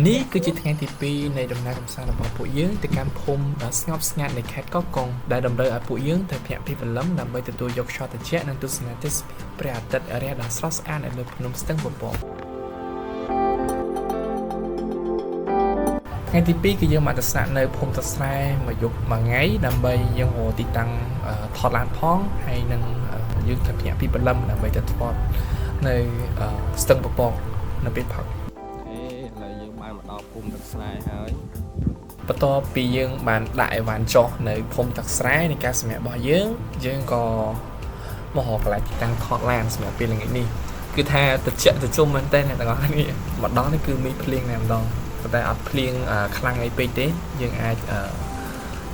នេះគឺជាថ្ងៃទី2នៃដំណើរកម្សាន្តរបស់ពួកយើងទៅកាន់ភូមិដ៏ស្ងប់ស្ងាត់នៃខេត្តកោះកុងដែលតម្រូវឲ្យពួកយើងត្រូវភ្ញាក់ពីព្រលឹមដើម្បីទទួលយកខ្យល់ត្រជាក់និងទស្សនាទេសភាពព្រះអាទិត្យរះដ៏ស្រស់ស្អាតនៅលើភ្នំស្ទឹងពពកថ្ងៃទី2គឺយើងមកទៅស្នាក់នៅភូមិទឹកស្រែមួយយប់មួយថ្ងៃដើម្បីយើងរកទីតាំងថតឡានផងហើយនឹងយើងត្រូវភ្ញាក់ពីព្រលឹមដើម្បីទៅថតនៅស្ទឹងពពកនៅពេលព្រឹក ហេឥឡូវយើងបានមកដល់ភូមិទឹកស្រែហើយ បន្ទាប់ពីយើងបានដាក់អីវ៉ាន់ចុះនៅភូមិទឹកស្រែនៃការសម្រាករបស់យើងយើងក៏មករកកន្លែងទីតាំងថតឡានសម្រាប់ពេលល្ងាចនេះគឺថាត្រជាក់ត្រជុំមែនតើអ្នកទាំងអស់គ្នាមកដល់នេះគឺមានភ្លៀងតែម្ដងប៉ុន្តែអត់ភ្លៀងខ្លាំងអីពេកទេយើងអាច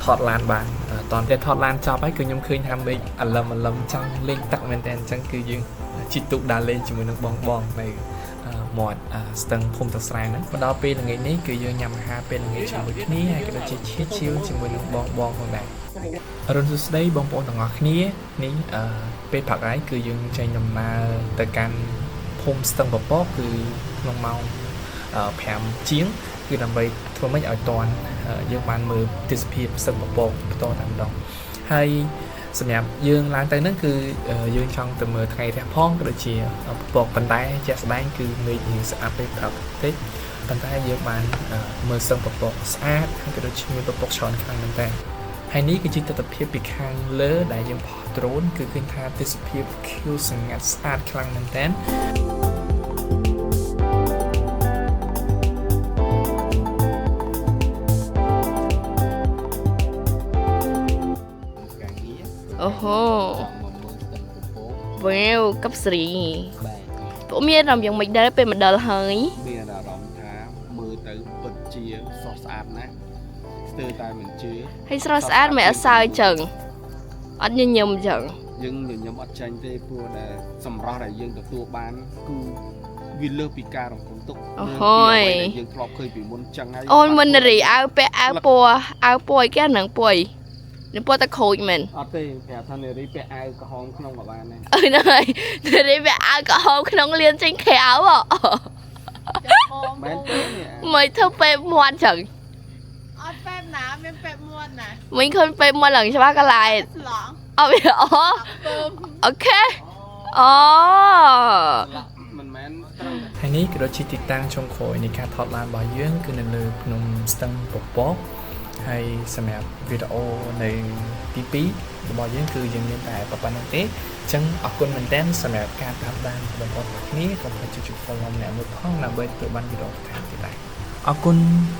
ថតឡានបានតន់តែថតឡានចប់ហើយគឺខ្ញុំឃើញថាមេឃអាលឹមអាលឹមចង់លេងទឹកមែនតើអញ្ចឹងគឺយើងជិះទូកដើរលេងជាមួយនឹងបងបងនៅ មាត់ស្ទឹងភូមិទឹកស្រែហ្នឹងមកដល់ពេលល្ងាចនេះគឺយើងញ៉ាំអាហារពេលល្ងាចជាមួយគ្នាហើយក៏ដូចជាឈៀឈៀវជាមួយនឹងបងបងផងដែរអរុណសួស្តីបងប្អូនទាំងអស់គ្នានេះពេលព្រឹកហើយគឺយើងចេញដំណើរទៅកាន់ភូមិស្ទឹងពពកគឺក្នុងម៉ោង5ជាងគឺដើម្បីធ្វើម៉េចឲ្យតាន់យើងបានមើលទេសភាពស្ទឹងពពកបន្តតែម្ដងហើយសម្រាប់យើងឡើងទៅហ្នឹងគឺយើងចង់ទៅមើលថ្ងៃរះផងក៏ដូចជាពពកប៉ុន្តែជាក់ស្ដែងគឺមេឃរៀងស្អាតពេលព្រឹកតិចប៉ុន្តែយើងបានមើលស្ទឹងពពកស្អាតហើយក៏ដូចជាមានពពកច្រើនខ្លាំងមែនតើហើយនេះគឺជាទស្សនវិជ្ជាពីខាងលើដែលយើងផុសដ្រូនគឺឃើញថាទេសភាពខៀវស្ងាត់ស្អាតខ្លាំងមែនតើ ការងារ អូហូ ចង់មកមើលស្ទឹងពពក វ៉ាវកັບស្រី បាទ ពួកមានអារម្មណ៍យ៉ាងម៉េចដែរពេលមកដល់ហើយ មានអារម្មណ៍ថាមើលទៅពិតជាស្រស់ស្អាតណាស់ស្ទើរតែមិនជឿ ហើយស្រស់ស្អាតមិនអត់សើចឹងអត់ញញឹមចឹង យើងញញឹមអត់ចាញ់ទេព្រោះដែលសម្រស់ដែលយើងទទួលបានគឺវាលើសពីការរំពឹងទុក អូហូយ លើសពីអ្វីដែលយើងធ្លាប់ឃើញពីមុនចឹងហើយ អូនមិននារីអាវពាក់អាវពណ៌អាវពណ៌អីគេអាហ្នឹងពណ៌អីនឹងពណ៌តក្រូចមែន អត់ទេប្រាប់ថានារីពាក់អាវក្រហមក្នុងក៏បានដែរ អឺហ្នឹងហើយនារីពាក់អាវក្រហមក្នុងលៀនចេញក្រៅហ៎ មែនទេនេះ មិនធ្វើពេបមាត់ចឹង អត់ពេបណាមានពេបមាត់ណា មិនឃើញពេបមាត់ឡើងច្បាស់កន្លែង ស្លង អត់វាអូ ពើម okay អូ មិនមែនត្រូវ ហើយនេះក៏ដូចជាទីតាំងចុងក្រោយនៃការថតឡានរបស់យើងគឺនៅលើភ្នំស្ទឹងពពកហើយសម្រាប់វីដេអូនៅទី2របស់យើងគឺយើងមានតែប៉ុណ្្នឹងទេអញ្ចឹងអរគុណមែនទែនសម្រាប់ការតាមដានបងប្អូនទាំងគ្នាកុំភ្លេចចុច follow ម្នាក់មួយផងដើម្បីទទួលបានវីដេអូបន្ថែមទៀតដែរអរគុណ។